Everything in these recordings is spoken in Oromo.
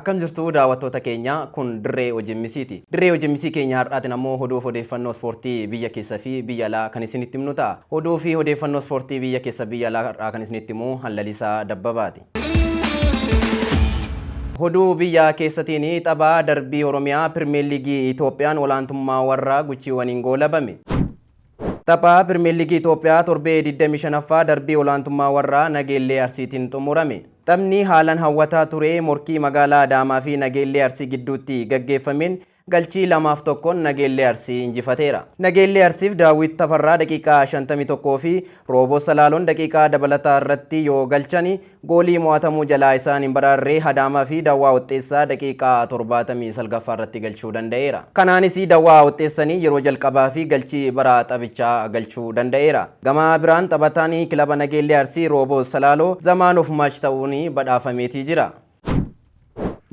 Akkam jirtu daawwattoota keenya, kun Dirree Hojimmisiiti. Dirree Hojimmisii keenya har'aatiin ammoo oduuf odeeffannoo ispoortii biyya keessa fi biyya alaa kan isinitti himnu ta'a. Oduu fi odeeffannoo ispoortii biyya keessa biyya alaa har'aa kan isinitti himu Lalisaa Dabbabaati. Oduu biyya keessatiin tapha darbii Oromiyaa Pirimeer Liigii Itoophiyaan olaantummaa warra guchiiwwaniin goolabame. Tapha Pirimeer Liigii Itoophiyaa torbee 25ffaa darbii olaantummaa warra Nageellee Arsiitiin xumurame. Taphni haalaan hawwataa ture morkii magaalaa Adaamaa fi Nageellee Arsii gidduutti gaggeeffameen galchii 2 fi 1n Nageellee Arsii injifateera. Nageellee Arsiif Daawwit Tafarraa daqiiqaa 51 fi Rooboo Salaaloon daqiiqaa dabalataa irratti yoo galchani, goolii mo'atamuu jalaa isaan hin baraarree Adaamaa fi Dawwaa Hoxxeessaa daqiiqaa 79ffaa irratti galchuu danda'eera. Kanaanis Dawwaa Hoxxeessanii yeroo jalqabaa fi galchii bara taphichaa galchuu danda'eera. Gama biraan taphataan kilaba Nageellee Arsii Rooboo Salaaloo the man of match ta'uun badhaafameetii jira.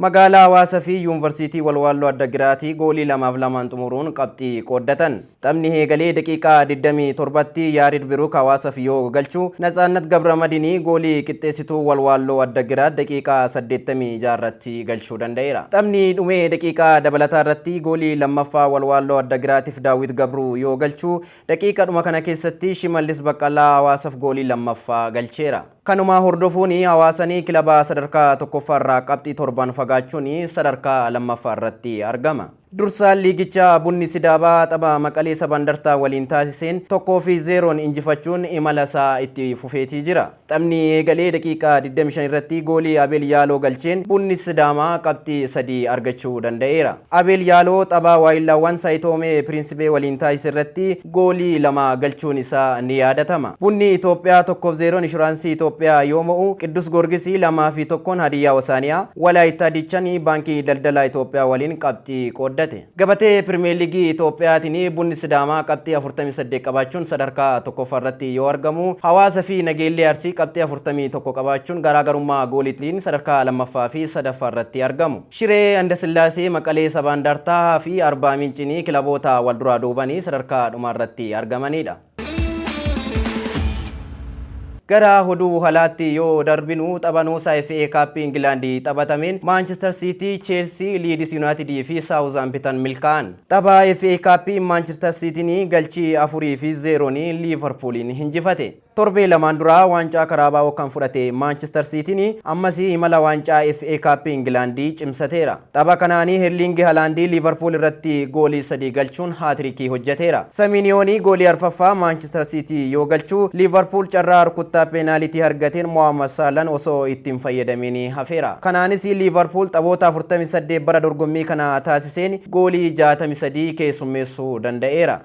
Magaalaa Hawaasa fi Yuunivarsiitii Walwaalloo Addagiraatii goolii 2 fi 2n xumuruun qabxii qooddatan. Taphni eegalee daqiiqaa 27tti Yaarid Biruk Hawaasaaf yoo galchu, Natsaannat Gabramadinii goolii qixxeessituu Walwaalloo Addagiraat daqiiqaa 86 irratti galchuu danda'eera. Taphni dhumee daqiiqaa dabalataa irratti goolii lammaffaa Walwaalloo Addagiraatiif Daawwit Gabruu yoo galchu, daqiiqa dhuma kana keessatti Shimallis Baqqalaa Hawaasaaf goolii lammaffaa galcheera. Kanuma hordofuun Hawaasanii kilaba sadarkaa tokkoffaa irraa qabxii 7n fagaachuun sadarkaa lammaffaa irratti argama. Dursaan liigichaa Bunni Sidaabaa tapha Maqalee Sabandartaa waliin taasiseen 1 fi 0n injifachuun imala isaa itti fufeetii jira. Taphni eegalee daqiiqaa 25 irratti goolii Abeel Yaaloo galcheen Bunni Sidaamaa qabxii 3 argachuu danda'eera. Abeel Yaaloo tapha waayillaawwan Saayitoomee Pirinsipee waliin taasise irratti goolii 2 galchuun isaa ni yaadatama. Bunni Itoophiyaa 1 fi 0n Inshuraansii Itoophiyaa yoo mo'u, Qiddus Goorgisii 2 fi 1n Hadiyyaa Hosaaniyaa, Walaayittaa Diichan Baankii Daldalaa Itoophiyaa waliin qabxii qooddate. Gabatee Pirimeer Liigii Itoophiyaatiin Bunni Sidaamaa qabxii 48 qabaachuun sadarkaa tokkoffaa irratti yoo argamu, Hawaasa fi Nageellee Arsii qabxii 41 qabaachuun garaagarummaa gooliitiin sadarkaa lammaffaa fi sadaffaa irratti argamu. Shiree Andasillaasee, Maqalee Sabaandartaa fi Arbaa Miincinii kilaboota wal duraa duubanii sadarkaa dhumaa irratti argamanidha. Gara oduu alaatti yoo darbinu, tapha nuusa FA Cup Ingilaandii taphatameen Manchester City, Chelsea, Leeds United fi Southampton milkaa'an. Tapha FA Cup Manchester Cityin galchii 4 fi 0n Liverpooliin injifate. Torbee 2n duraa waancaa Carabao kan fudhate Manchester Cityin ammas imala waancaa FA Cup Ingilaandii cimsateera. Tapha kanaanii Erling Haaland Liverpool irratti goolii 3 galchuun haatirikii hojjeteera. Samiiniyoonii goolii arfaffaa Manchester City yoo galchu, Liverpool carraa rukuttaa peenaalitii argateen Mohammad Salaan osoo ittiin fayyadamin hafeera. Kanaanis Liverpool taphoota 48 bara dorgommii kana taasiseen goolii 63 keessummeessuu danda'eera.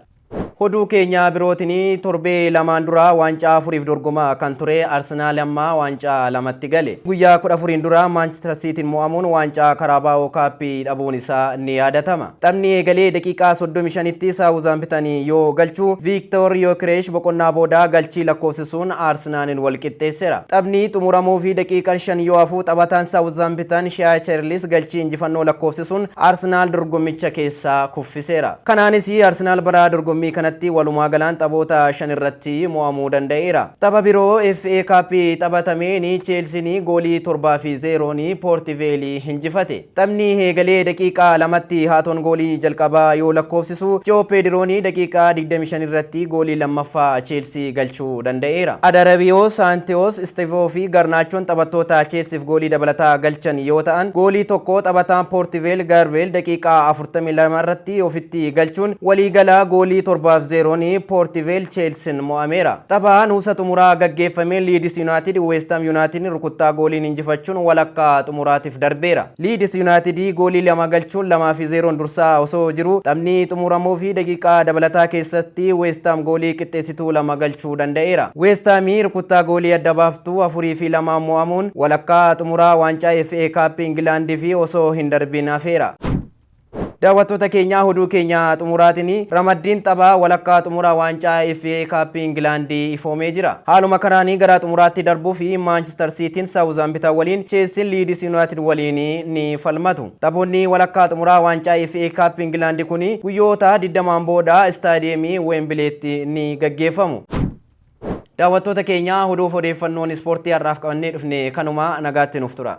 Oduu keenya birootiin torbee 2n dura waancaa 4f dorgomaa kan ture Arsenaal amma waancaa 2tti gale. Guyyaa 14n dura Manchester Cityin mo'amuun waancaa Carabao Cup dhabuun isaa ni yaadatama. Taphni eegalee daqiiqaa 35tti Saawuzaampitan yoo galchu, Viiktor Yokireesh boqonnaa booda galchii lakkoofsisuun Arsenaaliin wal qixxeesseera. Taphni xumuramuu fi daqiiqaan 5 yoo hafu taphataan Saawuzaampitan Shiyaa Cheerlis galchii injifannoo lakkoofsisuun Arsenaal dorgommicha keessaa kuffiseera. Kanaanis Arsenaal bara dorgommii kanatti walumaa galaan taphoota 5 irratti mo'amuu danda'eera. Tapha biroo FA Cup taphatameen Cheelsiin goolii 7 fi 0n Poortiveelii injifate. Taphni eegalee daqiiqaa 2tti Haatoon goolii jalqabaa yoo lakkoofsisu, Joo Peediroon daqiiqaa 25 irratti goolii lammaffaa Cheelsii galchuu danda'eera. Adarabiyoo, Saantiyoos, Istevoo fi Garnaachoon taphattoota Cheelsiif goolii dabalataa galchan yoo ta'an, goolii tokko taphataan Poortiveel Gaarbeel daqiiqaa 42 irratti ofitti galchuun waliigala goolii 7 fi 0n Poortiveel Cheelsiin mo'ameera. Tapha nuusa xumuraa gaggeeffameen Liidis Yuunaayitid Weestam Yuunaayitid rukuttaa gooliin injifachuun walakkaa xumuraatiif darbeera. Liidis Yuunaayitid goolii 2 galchuun 2 fi 0n dursaa osoo jiru, taphni xumuramuu fi daqiiqaa dabalataa keessatti Weestam goolii qixxeessituu 2 galchuu danda'eera. Weestaamii rukuttaa goolii adda baaftuu 4 fi 2n mo'amuun walakkaa xumuraa waancaa FA Cup Ingilaandii fi osoo hin darbin hafeera. Daawwattoota keenyaa, oduu keenya xumuraatiin ramaddiin taphaa walakkaa xumuraa waancaa FA Cup Ingilaandii ifoomee jira. Haaluma kanaan gara xumuraatti darbuu fi Manchester Cityin Southampton waliin, Chelsea Leeds United waliin ni falmatu. Taphoonni walakkaa xumuraa waancaa FA Cup Ingilaandii kun guyyoota 20n booda istaadiyeemii Wembleytti ni gaggeeffamu. Daawwattoota keenya, oduuf odeeffannoon ispoortii har'aaf qabannee dhufne kanuma, nagaatti nuuf tura.